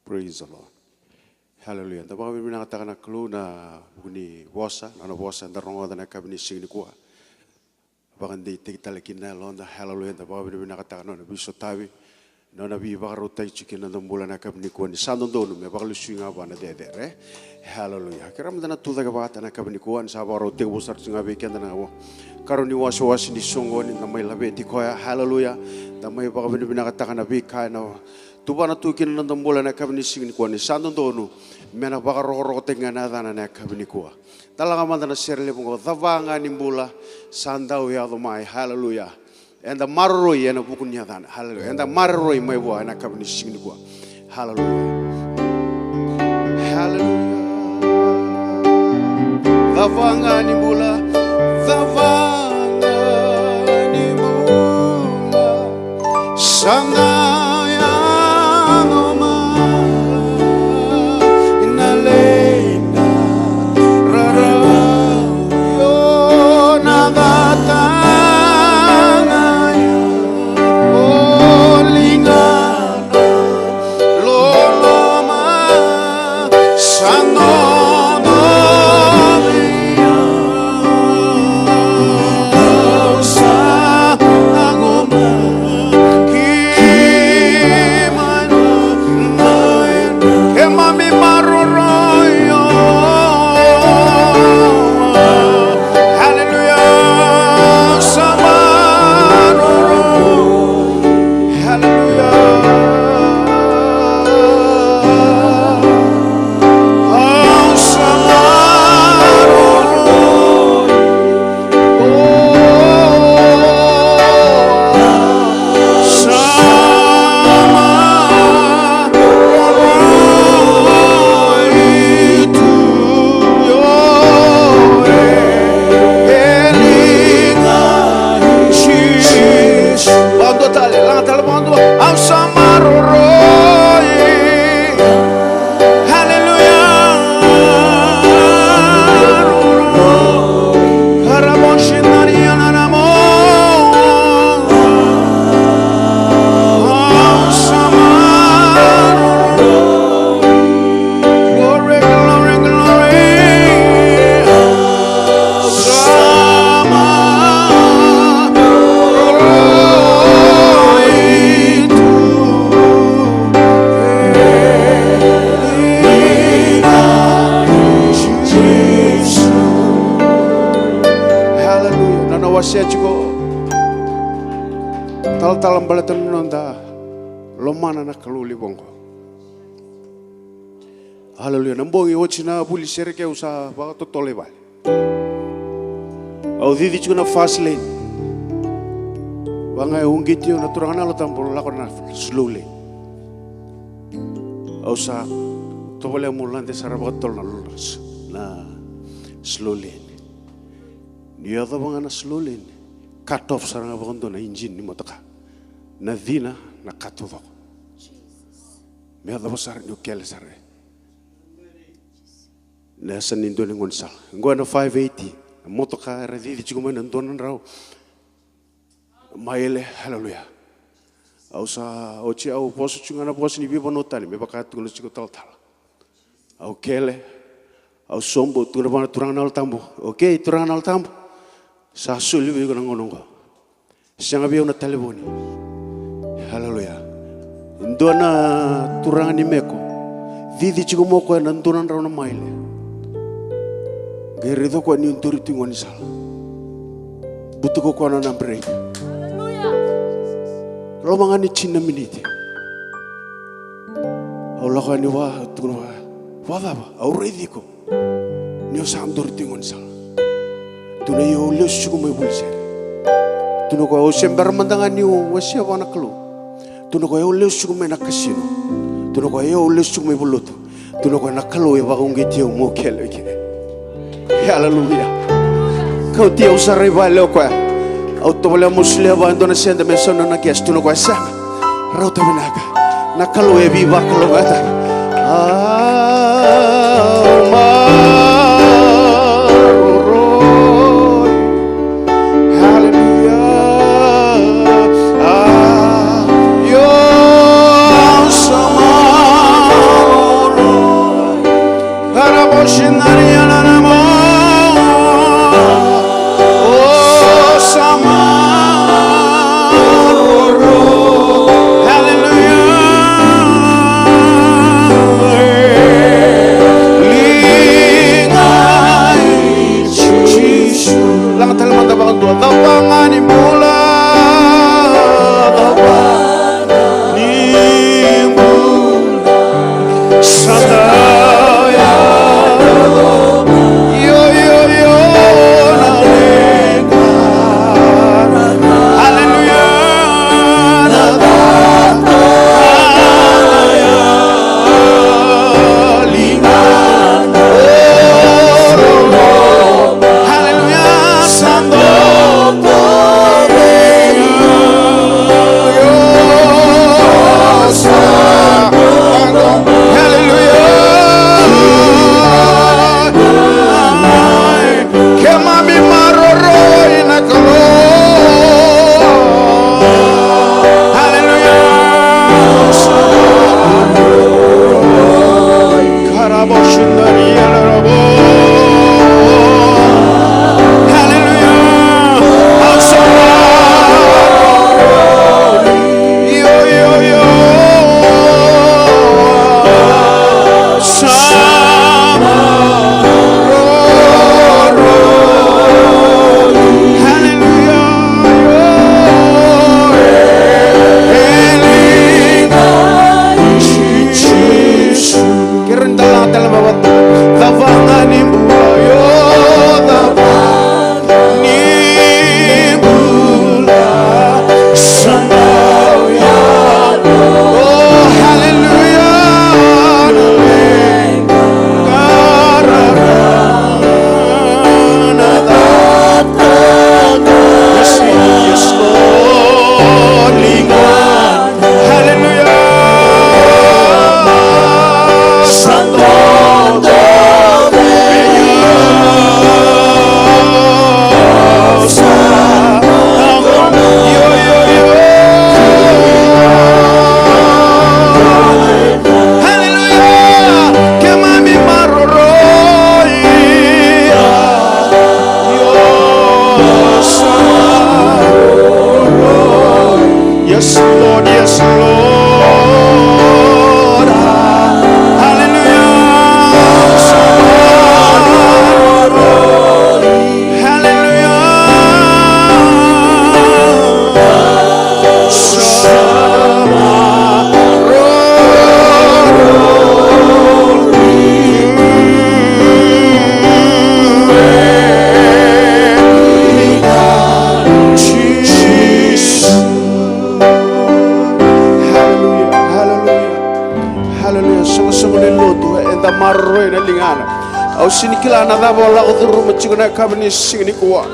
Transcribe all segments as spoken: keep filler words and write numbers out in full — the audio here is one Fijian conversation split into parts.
Praise the Lord. Hallelujah. Da vakavinavinakataka na Kalou na vuku ni vosa, na nona vosa eda rogoca na yakavi ni siga nikua. Vakadeitaki tale kina na yaloda. Hallelujah. Da vakavinavinakataka na nona veisotavi, na nona veivakarautaki tiko kina noda bula na yakavi nikua, ni sa dodonu me vakalesui ga vua na cecere. Hallelujah. Kerea mada na tucake vata na yakavi nikua, ni sa vakarau tekivu sara tiko ga vei keda na karua ni wasewase ni soqo, ni da mai laveti koya. Hallelujah. Da mai vakavinavinakataka na veika ena tuvana tu kina noda bula na yakavi ni siga nikua, ni sa dodonu me na vakarokorokotaki ga na yacana na yakavi nikua. Da lako mada na sere levu oqo, Cava ga ni bula sa dau yaco mai. Hallelujah. Eda maroroi ena vuku ni yacana. Hallelujah. Eda maroroi mai vua ena yakavi ni siga nikua. Hallelujah. Hallelujah. Cava ga ni bula, cava ga ni bula, sa na yaco mai na leqa rarau, io na cata ga ya, o ligana loloma sa nono vei au. Au sa lako mai ki mai na keimami maroroi. Hallelujah. Sa maroroi. Hallelujah. Au sa maroroi. Oh, sa maroroi tu, io, e, e liga Jisu. Vakadua tale, laga tale vakadua. Au sa maroroi. Hallelujah. Karamoshi nari ananamo. Au sa maroroi. Glory, glory, glory. Sa maroroi tu. Hallelujah. Na nona wasea tiko talatala baleta na noda lomana na Kalou levu oqo. Hallelujah. Na bogi oti na vuli sere ke au sa vakatotolo i vale. Au cici tiko na fast lane. Vaka e uqeti au na Turaga na Yalo Tabu, lako na slow lane. Au sa tovolea meu lade sara vakatotolo na, na slow lane. Ni yacova ga na slow lane, cut off sara ga vakadua na engine ni motoka. Na cina na ka taucoko. Me yacova sara niu kele sara. Na yasa ni dua na gaunisala. Oqo na five eighty. Na motoka era cici tiko mai na dua na drau na maile. Hallelujah. Au sa, oti au vosa tiko ga na vosa ni veivanua tani, me vaka tukuna tiko talatala. Au kele, au sobu, tukuna vua na Turaga na Yalo Tabu. Okay, Turaga na Yalo Tabu. Sa soli vei iko na gauna oqo. Sega vei au na talevoni. Haleluya. E dua na turaga ni meko. Cici tiko mai o koya na dua na drau na maile. Qai raica o koya ni duri tu i gaunisala. Butuka o koya na nona brake. Loma ga ni tini na miniti. Au lako yani vua, tukuna vua, vakacava? Au raici iko. Ni o sa duri tu i gaunisala. Tukuna, io, au lesu tiko mai vuli sere. Tukuna o koya, au se bera mada ga niu wasea vua na Kalou. Tukuna o koya, au lesu tiko mai na kasino. Tukuna o koya, io, au lesu tiko mai vuli lotu. Tukuna o koya, na Kalou e vakauqeti au meu kele eke. Haleluya. Kauti au sara i vale o koya. Au tovolea meu solia vua e dua na sede me sau na nona gas. Tukuna o koya, sega. Rauta vinaka. Na Kalou e veivakalougatataki. Au maroroi. Haleluya. Au sa maroroi. Laga tale mada vakadua. Cava ga ni bula, cava ga ni bula, sa dau yaco mai. Io, io, io, na leqa. Aleluya. Na caka ga na ligana. Aleluya. Sa dodonu. Aleluya. Keimami maroroi na Kalou. Aleluya. Karabo shindari alarabo. Aleluya. Au sa maroroi. Io, io, io. Sa maroroi. Aleluya. Aleluya. Jisu. Kere ni da laga tale mai vata. Cava ga ni bula, io, cava ga ni bula, sa dau yaco. Oh, hallelujah. Karara na caka. Yes, Lord, yes, Lord, ligana. Hallelujah. Sa dodonu vei au. Sa dodonu. Io, io, io. Hallelujah. Keimami maroroi. Io, sa maroroi. Yes, Lord, yes, Lord. Hallelujah. Hallelujah. Hallelujah, hallelujah, hallelujah. Soqosoqo ni lotu, eda maroroi na ligana. Au sega ni kila na cava o lako curuma tiko na yakavi ni siga nikua.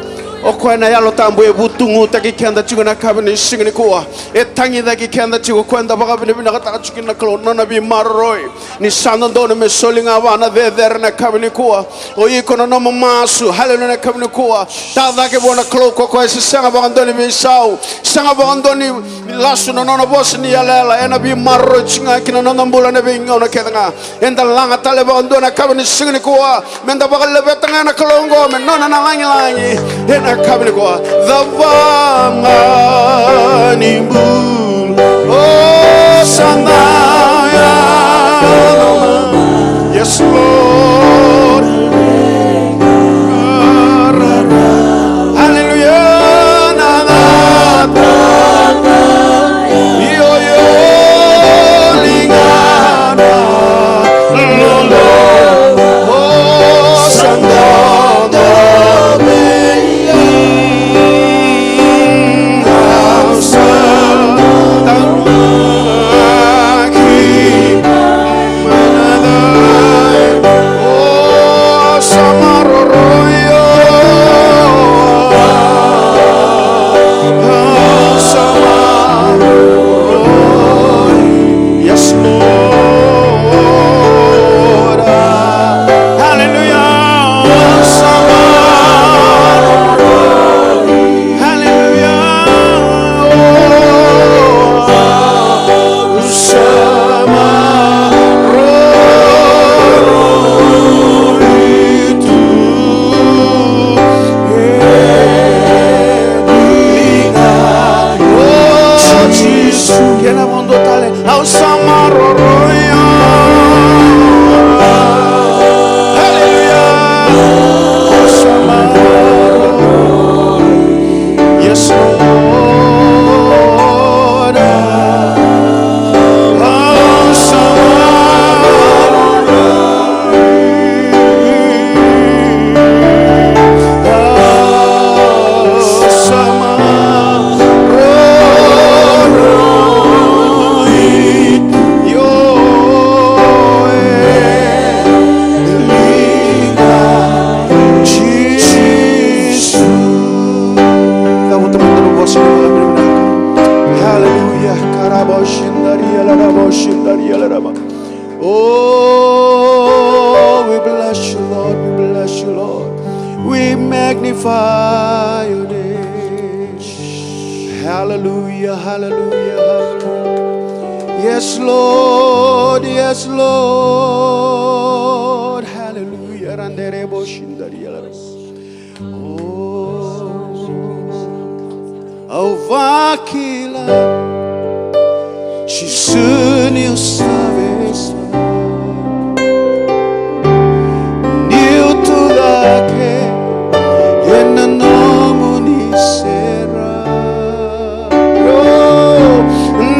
O koya na Yalo Tabu e vutuguci keda tiko na yakavi ni siga nikua. E tagicaki keda tiko, o koya eda vakavinavinakataka tiko kina na Kalou, nona veimaroroi. Ni sa dodonu me soli ga vua na cecere na yakavi nikua. O iko na nomu masu, haleluya, na yakavi nikua. Tacake vua na Kalou, ko koya se sega vakadua ni veisau, sega vakadua ni lasu na nona vosa ni yalayala, ena veimaroroi tiko ga ki na noda bula ena veigauna kece ga. Eda laga tale vakadua na yakavi ni siga nikua. Meda vakalaveta ga na Kalou oqo me nona na lagilagi ena yakavi nikua. Cava ga ni bula, o sa dau yaco mai. Yes, Lord. Hallelujah. Na caka. Io, io, ligana. Shindaria laraba, shindaria laraba. Oh, we bless you, Lord. We bless you, Lord. We magnify your name. Hallelujah, hallelujah, hallelujah. Yes, Lord. Yes, Lord. Hallelujah. Randerebo shindaria laraba. Oh, au vakila Jisu niu sa veisau, niu tucake ena nomuni serau. Io,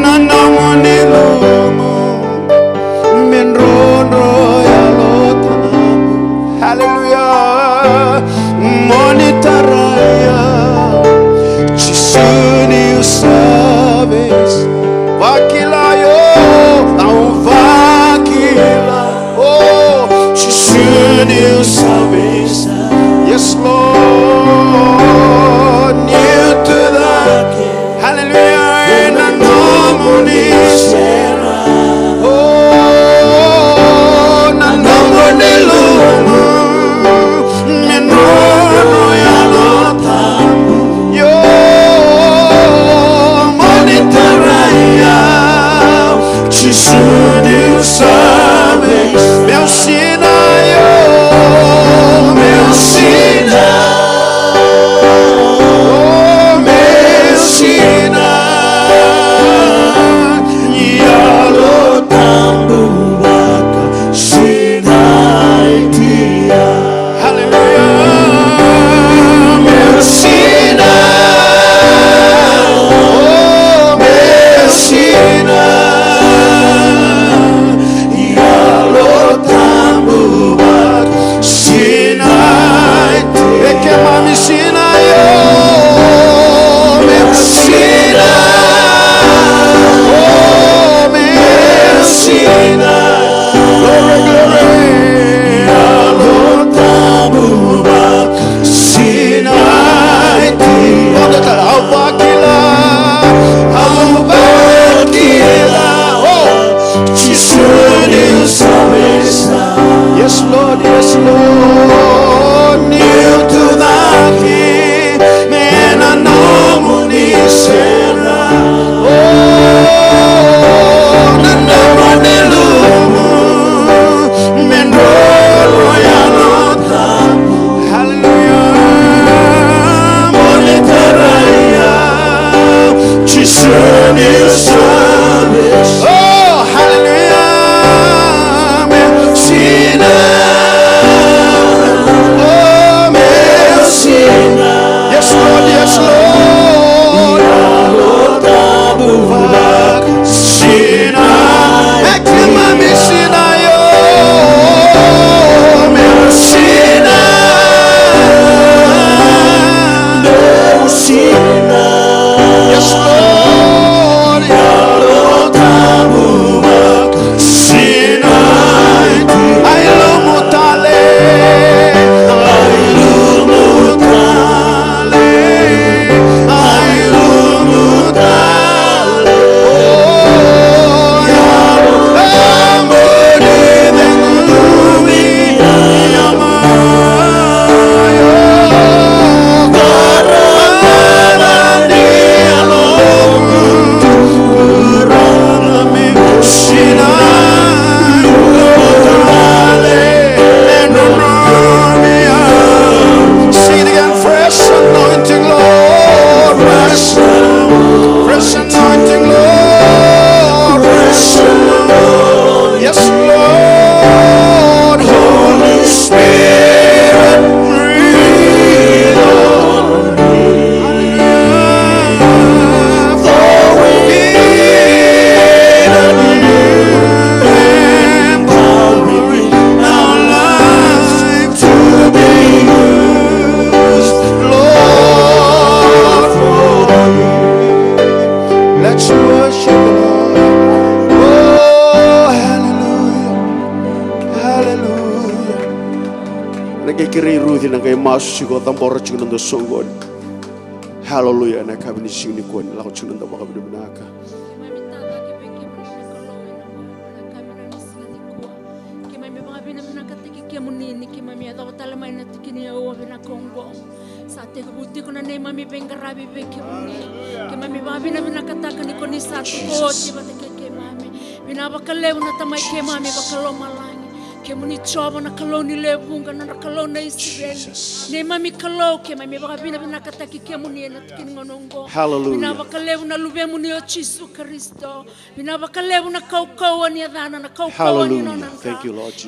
na nomuni lumu me drodro Yalo Tabu. Hallelujah. Mo ni tarai au, Jisu niu sa veisau. Vakila, io, au vakila. Oh, Jisu niu sa veisau. Yes, Lord, niu tucake. Hallelujah. Ena nomuni serau. Oh, na nomuni lumu me drodro Yalo Tabu. Io, mo ni tarai au, Jisu niu sa veisau. Meu sinai, io, meu sinai. Oh, meu sinai. Yalo Tabu vakasinaiti au. Hallelujah. Meu sinai. Oh, meu sinai. Yalo Tabu vakasinaiti. E keimami sinai, io, meu sinai. Oh, meu sinai. Glory, glory. Yalo Tabu vakasinaiti. Au vakila, au vakila. Oh, Jisu niu sa veisau. Yes, Lord, yes, Lord. Niu tucake ena nomuni serau. Oh, na nomuni lumu me drodro Yalo Tabu. Hallelujah. Mo ni tarai au, Jisu niu sa veisau. Oh, hallelujah. Meu sinai. Oh, meu sinai. Yes, Lord, yes, Lord. Yalo Tabu vakasinaiti. E keimami sinai, io, meu sinai. Meu sinai. Yes, Lord. Yalo Tabu vakasinaiti. Ai lumu tale. Ai lumu tale. Ai lumu tale. Oh, Yalo Tabu ni cegulumi. Sing it again, fresh anointing, Lord, fresh, fresh anointing, Lord, fresh anointing. Yes, Lord. Holy Spirit, breathe on me. Hallelujah. For we need a new empowering our life to be used, Lord, for you. Let's worship the Lord. Oh, hallelujah. Hallelujah. Na qai kerei Ruci na qai masu tiko, cabora tiko na dua soqoni. Hallelujah. Na yakavi ni siga nikua ni lako tiko na dau vakavinavinaka. tale mai na tiki ni aua vinaka oqo. Sa tekivu tiko na neimami veiqaravi vei kemuni. Keimami vakavinavinakataka ni ko ni sa tiko oti vata kei keimami. Vinaka vakalevu na Tamai keimami vakalomalagi. Kemuni Jiova na Kalou ni lewe vuqa, na Kalou na Isireli. Neimami Kalou, keimami vakavinavinakataki kemuni ena tiki ni gauna oqo. Vinaka vakalevu na Luvemuni o Jisu Karisito. Vinaka vakalevu na kaukauwa ni yacana, na kaukauwa ni nona dra.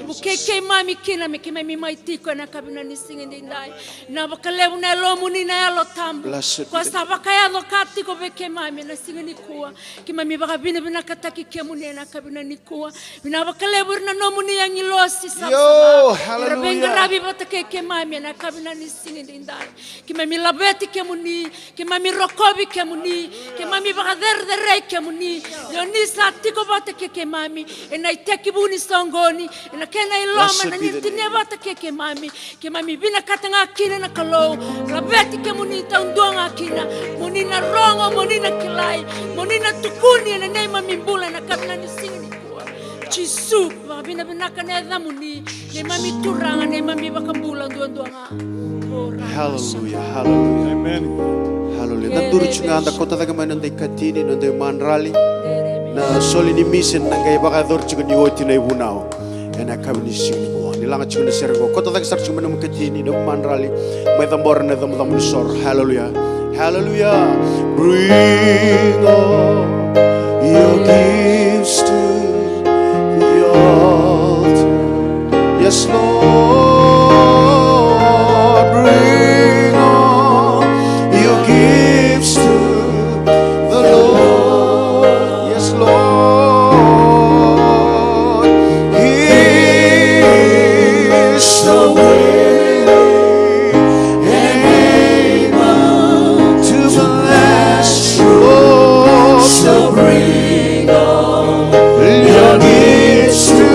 Vukei keimami kina me keimami mai tiko ena yakavi ni siga edaidai. Vinaka vakalevu na Yalomuni na Yalo Tabu. Ko sa vakayaco ka tiko vei keimami ena siga nikua. Keimami vakavinavinakataki kemuni ena yakavi nikua. Vinaka vakalevu ira na nomuni agilosi savasava. Ira veiqaravi vata kei keimami ena yakavi ni siga edaidai. Keimami laveti kemuni. Keimami rokovi kemuni, keimami vakacerecerei kemuni. Ni o ni sa tiko vata kei keimami ena itekivu ni soqoni, ena kena iloma na ni tinia vata kei keimami. Keimami vinakata ga kina na Kalou, laveti kemuni taudua ga kina. Mo ni na rogo, mo ni na kilai, mo ni na tukuni ena neimami bula ena yakavi ni siga nikua. Jisu, vakavinavinaka na yacamuni, neimami Turaga, neimami Vakabula duadua ga. Haleluya, haleluya. Amen. Haleluya. Da duri tiko ga, da kauta cake mai na noda ikatini, na noda imadrali. Na soli ni mission na qai vakayacori tiko ni oti na ivunau ena yakavi ni siga nikua. Ni laga tiko na sere qo, kauta cake sara tiko mai na nomu ikatini, na nomu imadrali. Mai cabora na icabocabo ni soro. Haleluya. Haleluya. Bring all your gifts to the altar. Yes, Lord, bring all your gifts to the Lord. Yes, Lord, He is so willing and able to bless you, Lord. So bring all your gifts to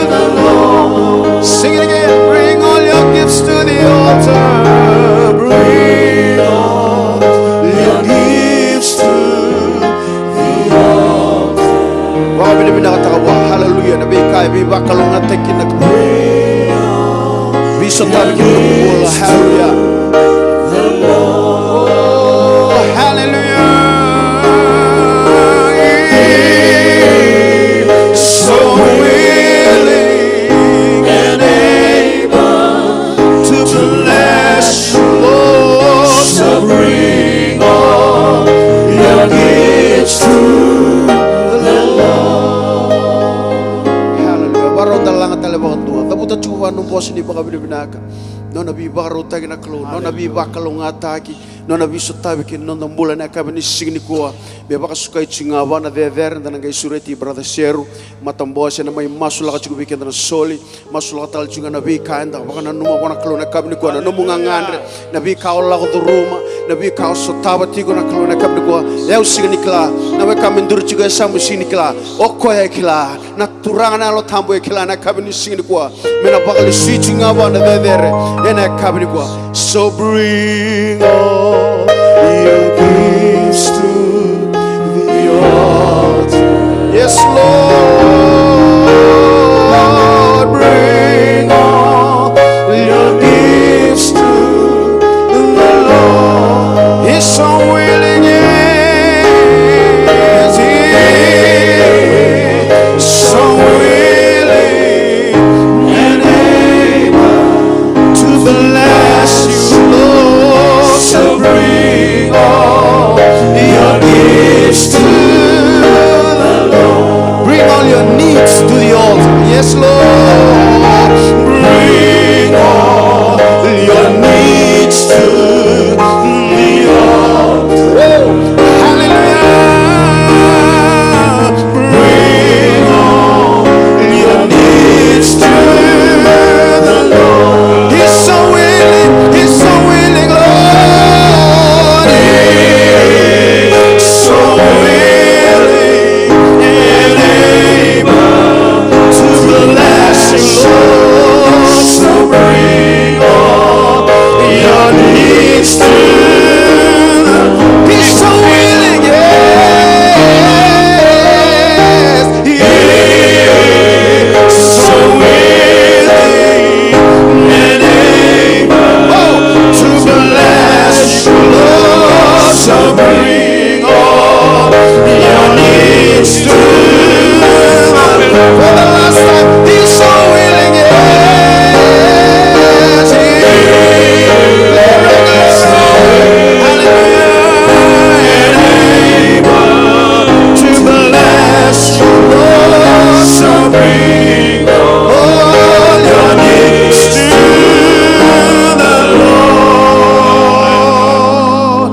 the Lord. Sing it again. Bring all your gifts to the altar. Bring all your gifts to the altar. Vakavinavinakataka vua. Haleluya. Na veika e veivakalougatataki na veisotavi kina nomu bula. Haleluya. Oh, haleluya. So willing and able to bless you, Lord. So bring all your gifts to the Lord. Haleluya. Varau da laga tale vakadua. Cavuta tiko vua na vosa ni vakavinavinaka. Nona veivakarautaki na Kalou, nona veivakalougatataki, nona veisotavi kei na noda bula ena yakavi ni siga nikua. Me vakasukai tiko ga vua na cecere, da na qai sureti brother Seru, matabose, ena mai masulaka tiko vei keda na soli, masulaka tale tiko ga na veika eda vakananuma vua na Kalou ena yakavi nikua, na nomu gagadre, na veika o lako curuma, na veika o sotava tiko na Kalou ena yakavi nikua. E au sega ni kila, na weka me duri tiko e yasamu sega ni kila, o koya e kila. Na Turaga na Yalo Tabu e kila ena yakavi ni siga nikua. Me na vakalesui tiko ga vua na cecere ena yakavi nikua. So bring all your gifts to the altar. Yes, Lord, bring all your gifts to the Lord. He's so willing, yes, He is so willing and able to bless you, Lord. So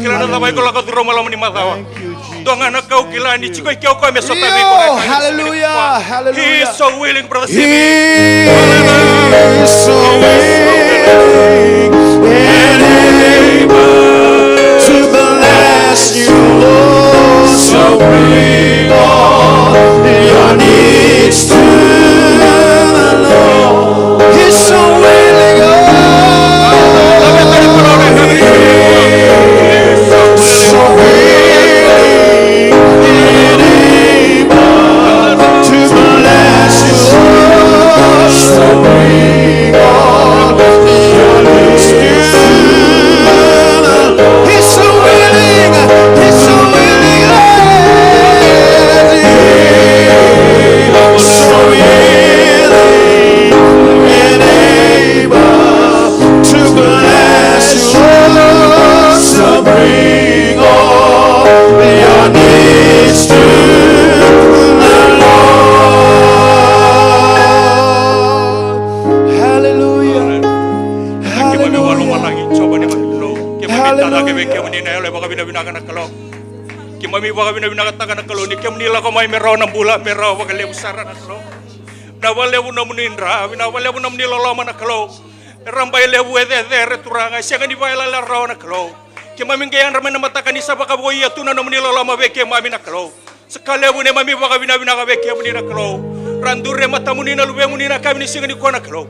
kila na cava iko lako curuma loma ni macawa. Dua ga na ka au kila ni tiko i ke o koya me sotavi iko. Oh, hallelujah, hallelujah. He is so willing, brother Simi. He is so willing and able to bless you, Lord. So bring all your needs to the Lord. He's so willing, oh, so willing and able to bless you. So bring all your needs to the Lord. He's so willing, he's so willing, oh, so willing and able to bless you, so bring all your needs to the Lord. Hallelujah. Hallelujah. Keimami vakavinavinaka na Kalou. Keimami vakavinavinakataka na Kalou ni kemuni lako mai me rawa na bula, me rawa vakalevu sara na Kalou. Vinaka vakalevu nomuni dra, vinaka vakalevu nomuni loloma na Kalou. E rabailevu, e cecere Turaga, e sega ni vakayalayala rawa na Kalou. Keimami qai yadra mai na mataka ni sa vakavouya tu na nomuni loloma vei keimami na Kalou. Sa ka levu neimami vakavinavinaka vei kemuni na Kalou. Ra duri e matamuni na luvemuni na yakavi ni siga nikua na Kalou.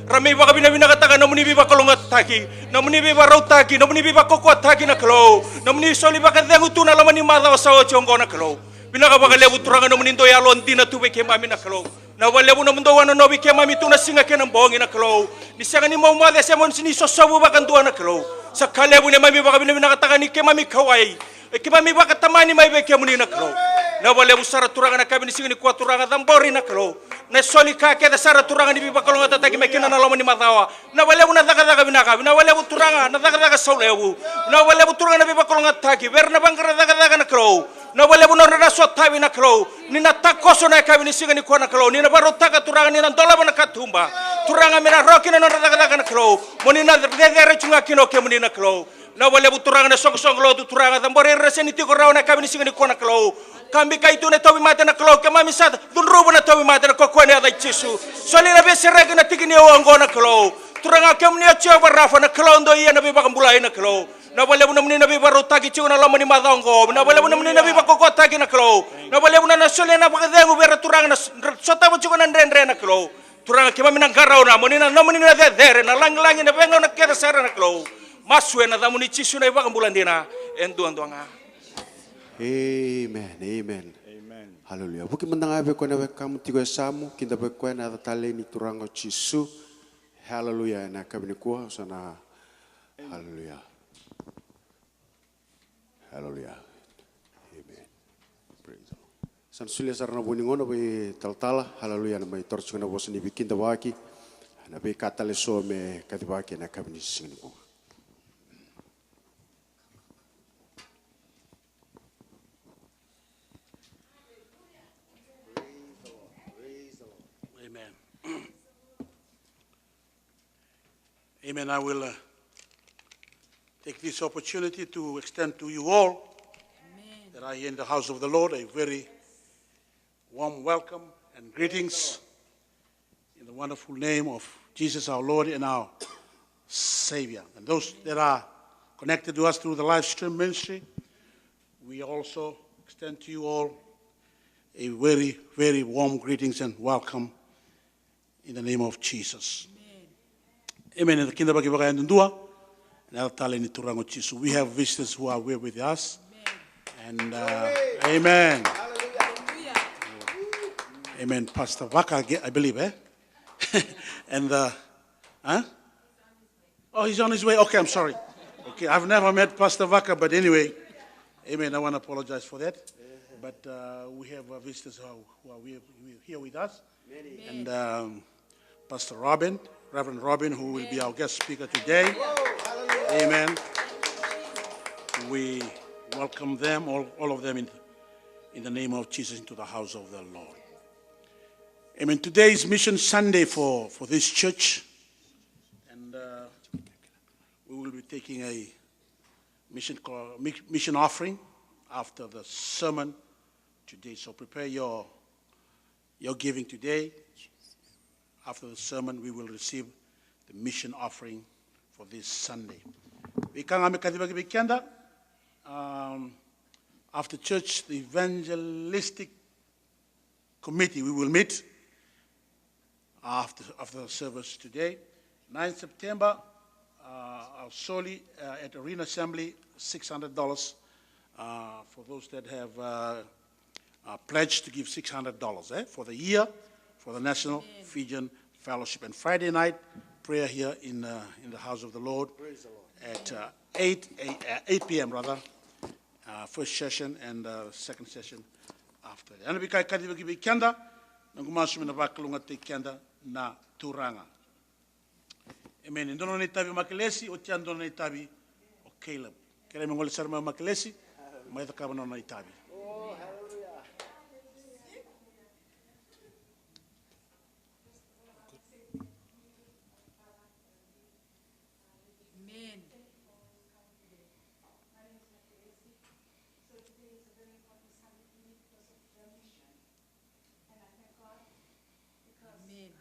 Ra mai vakavinavinakataka nomuni veivakalougatataki, nomuni veivakarautaki, nomuni veivakaukauwataki na Kalou. Nomuni soli vakacegu tu na loma ni macawa sa oti oqo na Kalou. Vinaka vakalevu Turaga nomuni dau yalodina tu vei keimami na Kalou. Vinaka vakalevu nomudou a nonovi keimami tu na siga kei na bogi na Kalou. Ni sega ni momoce se mo ni sosovu vakadua na Kalou. Sa ka levu neimami vakavinavinakataka ni keimami kauwai, e keimami vakatamani mai vei kemuni na Kalou. Vinaka vakalevu sara Turaga na yakavi ni siga nikua Turaga, cabori na Kalou. Na soli ka kece sara Turaga ni veivakalougatataki mai kina na loma ni macawa. Vinaka vakalevu na cakacaka vinaka, vinaka vakalevu Turaga na cakacaka saulevu. Vinaka vakalevu Turaga na veivakalougatataki vei ira na vaqara cakacaka na Kalou. Vinaka vakalevu na nodra na sotavi na Kalou, ni na takoso na yakavi ni siga nikua na Kalou, ni na vakarautaka Turaga, ni na dolava na katuba Turaga me na rawa kina na nodra cakacaka na Kalou. Mo ni na cecere tu ga kina o kemuni na Kalou. Vinaka vakalevu Turaga na soqosoqo lotu Turaga, cabori ira se ni tiko rawa na yakavi ni siga nikua na Kalou. Ka bikai tu na tauvimate na Kalou, keimami sa cudruva na tauvimate na kokua ni yaca i Jisu. Soli na veisereki na tiki ni auwa oqo na Kalou. Turaga kemuni o Jiova Rafa na Kalou dau ia na veivakabulai na Kalou. Vinaka vakalevu nomuni na veivakarautaki tiko na loma ni macawa oqo. Vinaka vakalevu nomuni na veivakaukauwataki na Kalou. Vinaka vakalevu na na solia na vakacegu vei ira Turaga na s-, sotava tiko na dredre na Kalou. Turaga keimami na qarauna mo ni na nomuni na cecere, na lagilagi, na veigauna kece sara na Kalou. Masu ena yacamuni Jisu na iVakabula dina e duadua ga. Amen, amen. Haleluya. Vuki mada ga vei koya na wekamu tiko e yasamu, kida vei koya ena yaca talei ni Turaga o Jisu. Haleluya, ena yakavi nikua sa na. Haleluya. Haleluya. Amen. Praise the Lord. Sa na solia sara na vu ni gauna vei talatala. Haleluya, na mai toro tiko na vosa ni veikidavaki. Na veika tale eso me kacivaki ena yakavi ni siga nikua. Amen. Amen. I will, uh, take this opportunity to extend to you all that are here in the house of the Lord a very warm welcome and greetings in the wonderful name of Jesus, our Lord and our Savior. And those that are connected to us through the live stream ministry, we also extend to you all a very, very warm greetings and welcome in the name of Jesus. Amen. Eda kidavaki vakayadudua ena yaca talei ni Turaga o Jisu. We have visitors who are here with us. And, uh, amen. Amen. Pastor Vaka, I ge-, I believe, eh? And, uh, huh? Oh, he's on his way. Okay, I'm sorry. Okay, I've never met Pastor Vaka, but anyway, amen. I wanna apologize for that. But, uh, we have, uh, visitors who are, who are here, here with us. And, um, Pastor Robin, Reverend Robin, who will be our guest speaker today. Amen. We welcome them, all, all of them in, in the name of Jesus into the house of the Lord. Amen. Today is Mission Sunday for, for this church. And uh, we will be taking a mission, call, mi- mission offering after the sermon today. So prepare your, your giving today. After the sermon, we will receive the mission offering for this Sunday. Veika ga me kacivaki vei keda, um, after church, the evangelistic committee, we will meet after, after the service today. Ninth September, uh, our Soli uh, at Arena Assembly, six hundred dollars. Uh, for those that have uh, uh, pledged to give six hundred dollars eh, for the year for the National Fijian Fellowship. And Friday night, prayer here in, uh, in the house of the Lord at uh, eight, eight, uh, eight p m rather. Uh, first session and uh, second session after that. Ena veika e kacivaki vei keda, noqu masu me na vakalougatataki keda na Turaga. Emeni. Dua na nona itavi o Makelesi, oti ya dua na nona itavi o Caleb. Kerea me gole sara mai o Makelesi, mai cakava na nona itavi. Amen. Amen. Amen.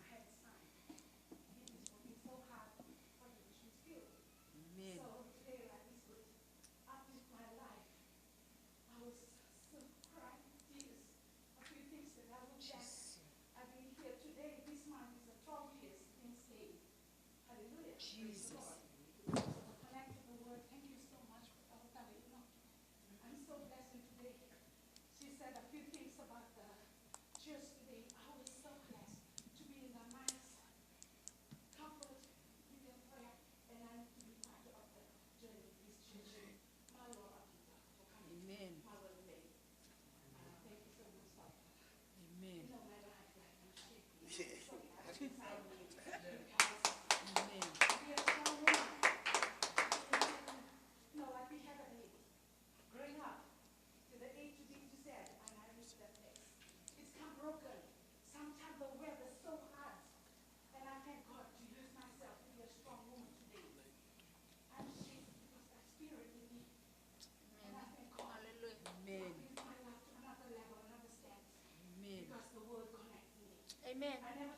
Hallelujah. Praise the Lord. Because of the connect of the word, thank you so much for Elder Enoch. I'm so blessed today. She said a few things about the church today. I was so blessed to be in the nice comfort with your prayer, and I'm to be part of the journey of this church. Malo Abita for coming. Amen. Malo Lei. Amen. Amen. Amen. Amen.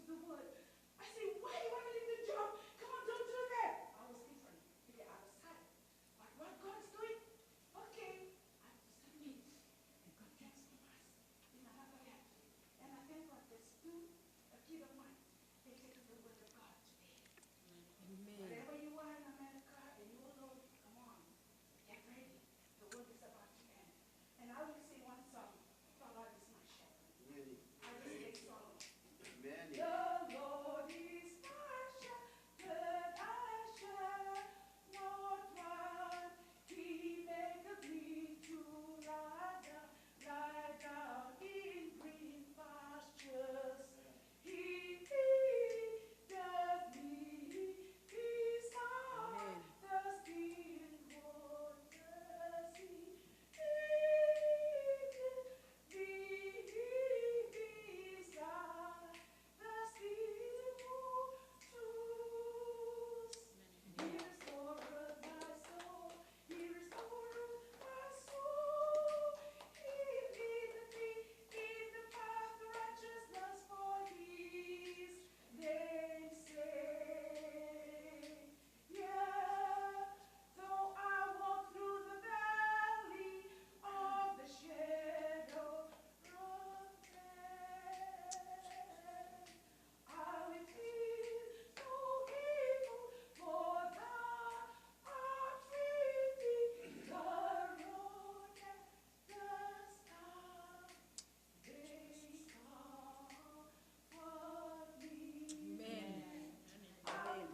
the word. I say, "Why you want to leave the job? Come on, don't do that." I was different. With the other side. But what God is doing, okay, I have to submit. And God transform us in another level. And I thank God there's two, a kid of mine, they taking the word of God today. Amen. Wherever you are in America, in your load, come on, get ready. The world is about to end. And I will sing one song, "The Lord is my shepherd." Amen. I will sing a song. Amen. The Lord is my shepherd, I shall not want. He maketh me to lie down, lie down in green pastures. He leadeth me beside the still waters. He leadeth me beside the still waters. He restoreth my soul. He restoreth my soul. He leadeth me in the path of righteousness for his name's sake. Yea, though I walk through the valley of the shadow of death, I will fear no evil, for thou art with me. The rod and the staff, they comfort me. Amen. Amen.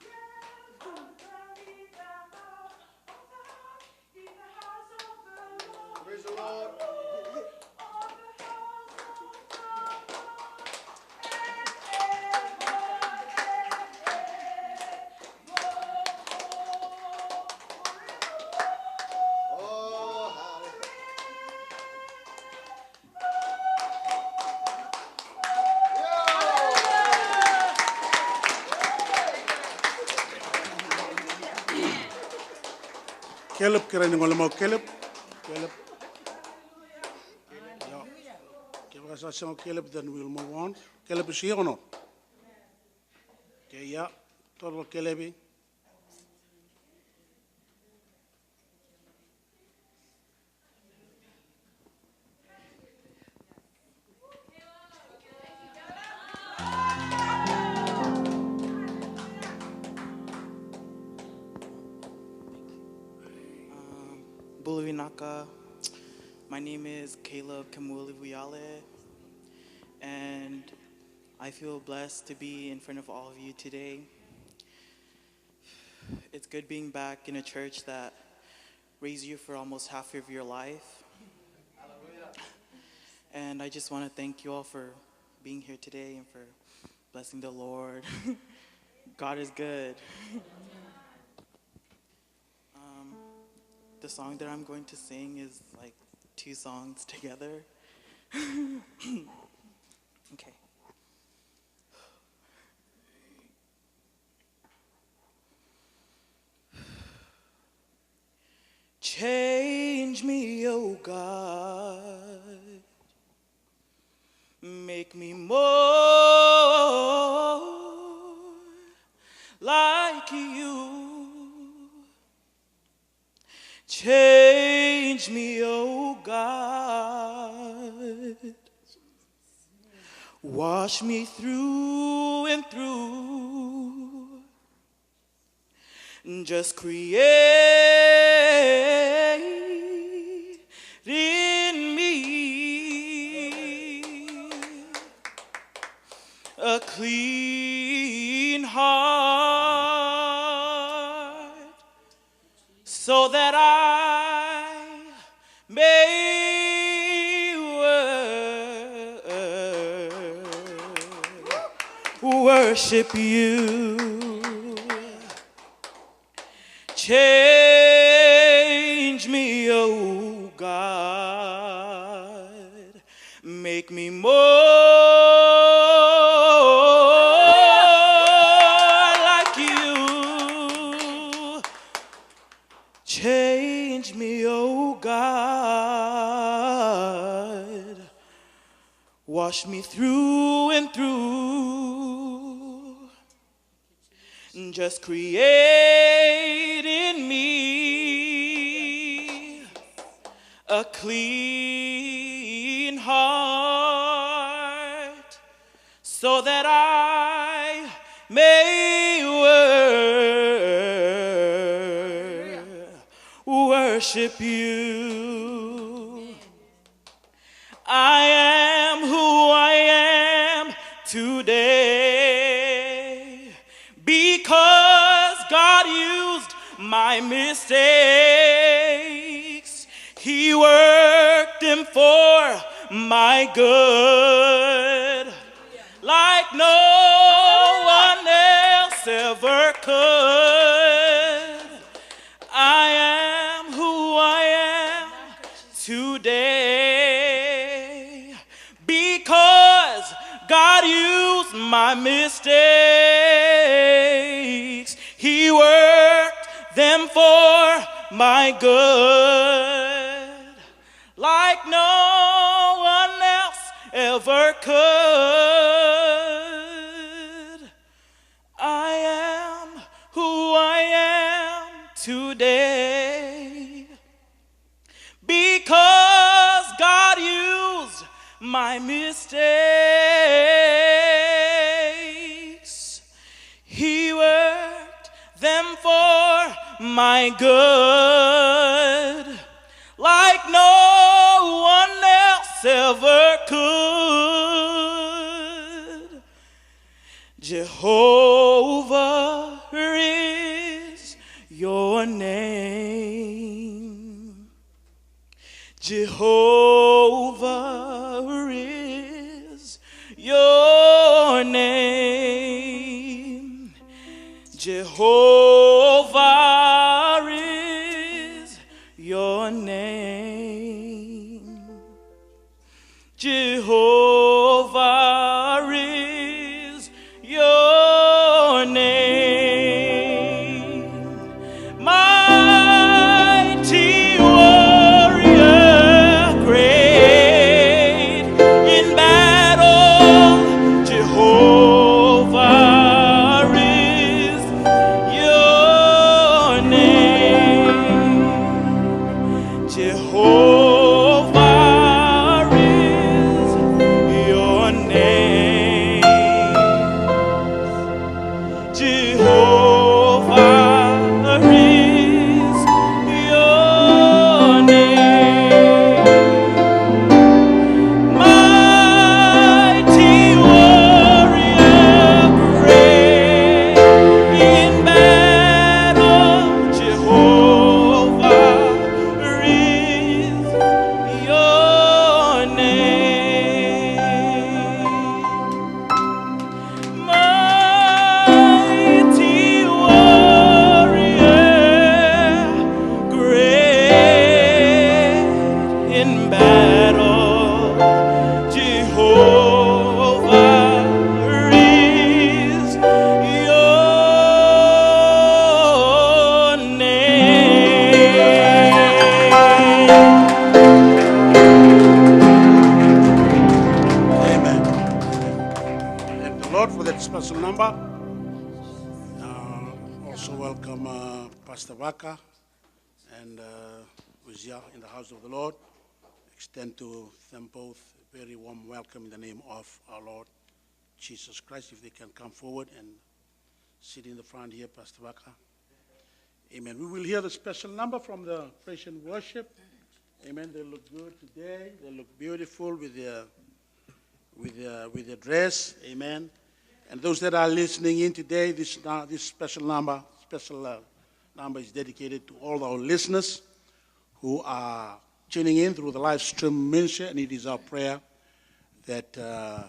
Praise the Lord. Oh, hallelujah. Caleb, kerei ni gole mai o Caleb. Caleb. Io. Kevaka sa sega o Caleb, then we'll move on. Caleb is here or not? Okay, yeah. Toro Caleb. Um, bula vinaka. My name is Caleb Kemulivuiale, and I feel blessed to be in front of all of you today. It's good being back in a church that raised you for almost half of your life. And I just want to thank you all for being here today and for blessing the Lord. God is good. Um, the song that I'm going to sing is like two songs together. Okay. Change me, oh God. Make me more like you. Change me, oh God. Wash me through and through. Just create in me a clean heart, so that I may wor- worship you. Change me, oh God. Make me more like you. Change me, oh God. Wash me through and through. Just create in me a clean heart, so that I may wor- worship you. I am who I am today because God used my mistakes. He worked them for my good, like no one else ever could. I am who I am today because God used my mistakes. He worked them for my good, like no one else ever could. I am who I am today because God used my mistakes. He worked them for my good, like no one else ever could. Jehovah is your name. Jehovah is your name. Jehovah is your name. Jehovah is your name. Mighty warrior, great in battle, Jehovah is your name. Jehovah is your name. Jehovah is your name. Mighty warrior, great in battle, Jehovah is your name. Mighty warrior, great in battle, Jehovah is your name. Amen. Thank the Lord for that special number. Uh, also welcome, uh, Pastor Vaka and, uh, who's here in the house of the Lord. Extend to them both a very warm welcome in the name of our Lord Jesus Christ. If they can come forward and sit in the front here, Pastor Vaka. Amen. We will hear the special number from the praise and worship. Amen. They look good today. They look beautiful with their, with their, with their dress. Amen. And those that are listening in today, this, uh, this special number, special, uh, number is dedicated to all our listeners who are tuning in through the live stream ministry. And it is our prayer that, uh,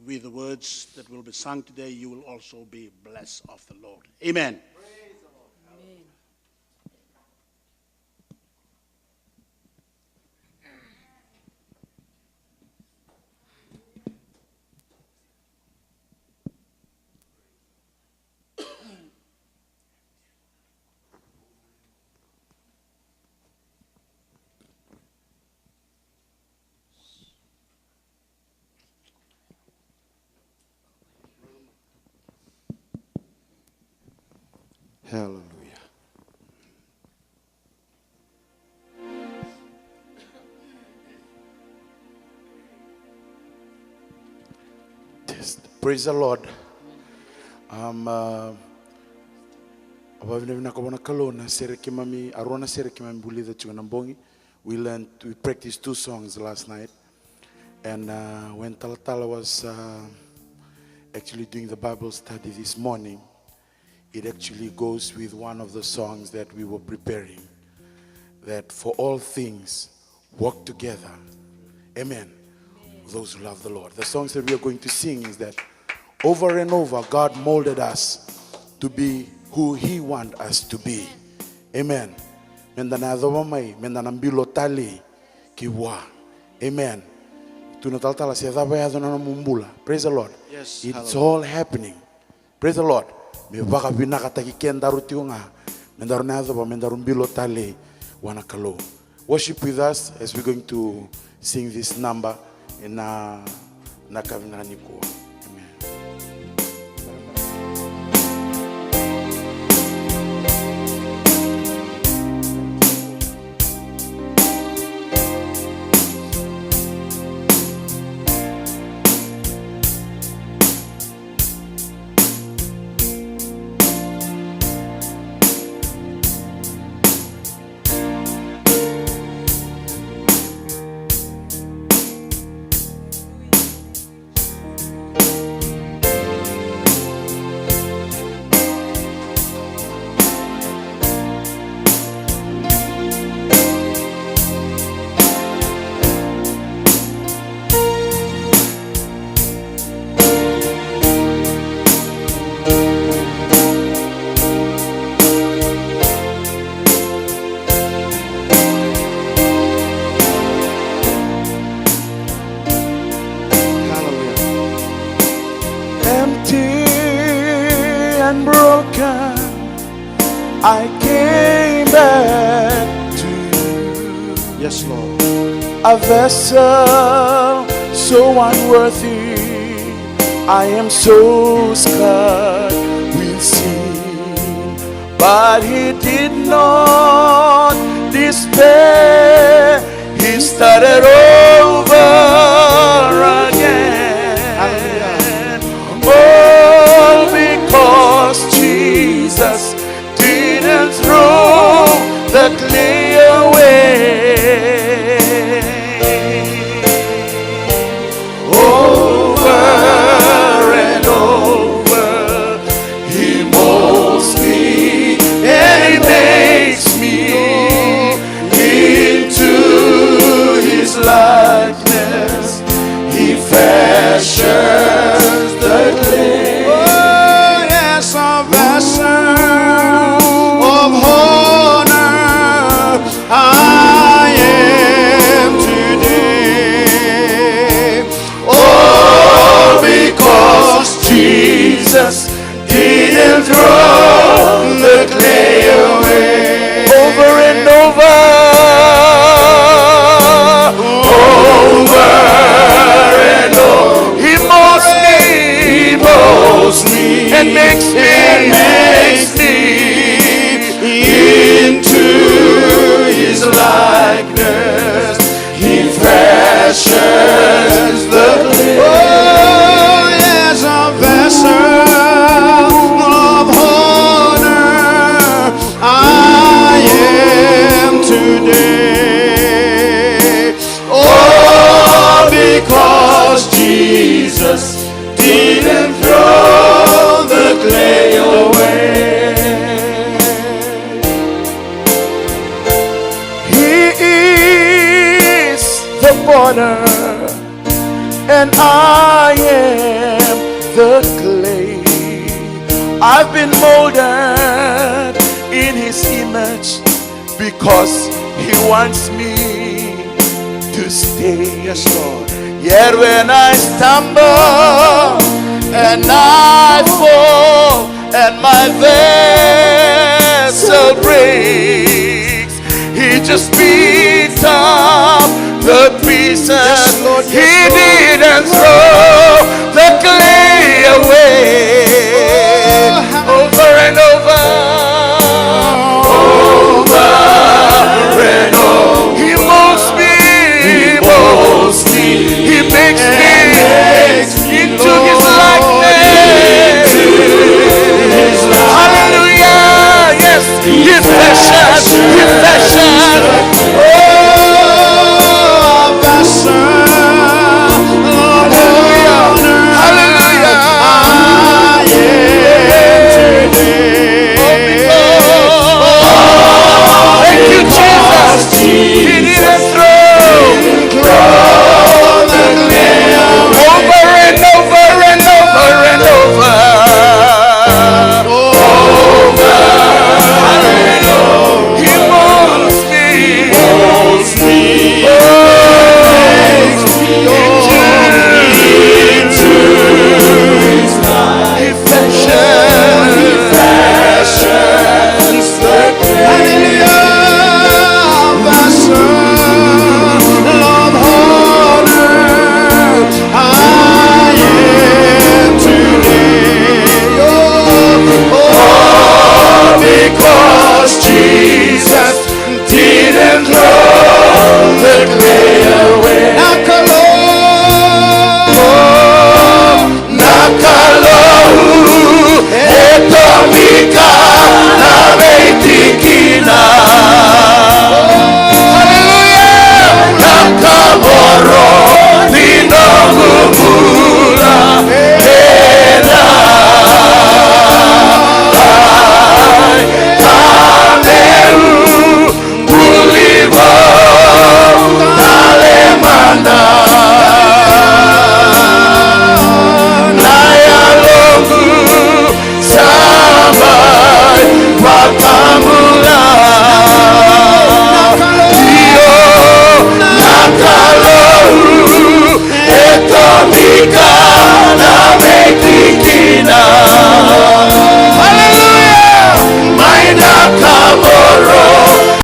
with the words that will be sung today, you will also be blessed of the Lord. Amen. Amen. Hallelujah. Test. Praise the Lord. Um, uh, vakavinavinaka vua na Kalou na sere keimami, a rua na sere keimami vulica tiko na bogi. We learned, we practiced two songs last night. And, uh, when Talatala was, uh, actually doing the Bible study this morning, it actually goes with one of the songs that we were preparing, that for all things work together. Amen. Those who love the Lord. The songs that we are going to sing is that over and over, God molded us to be who He want us to be. Amen. Meda na yacova mai, meda na bilo talei ki vua. Amen. Tukuna na Talatala, se cava e yaco na nomu bula. Praise the Lord. Yes, it's hallelujah. All happening. Praise the Lord. Me vakavinakataki kedaru tiko ga, me daru na yacova, me daru bilo talei vua na Kalou. Worship with us as we're going to sing this number ena, na kavinaka nikua. Amen. Hallelujah. Empty and broken, I came back to you. Yes, Lord. A vessel so unworthy, I am so scarred with sin. But he did not despair. He started over again. Hallelujah. All because Jesus didn't throw the clay away. Over and over, he molds me and he makes me into his likeness. He fashions the clay. Oh, yes, a vessel of honor I am today. All because Jesus didn't throw the clay away. Over and over. Over and over. He molds me. He molds me. And makes me. And makes me into his likeness. He fashions the clay. Oh, yes, a vessel of honor I am today. All because Jesus didn't throw the clay away. He is the potter and I am the clay. I've been molded in his image because he wants me to stay. Yes, Lord. Yet when I stumble and I fall and my vessel breaks, he just picked up the pieces. Yes, Lord. Yes, Lord. He didn't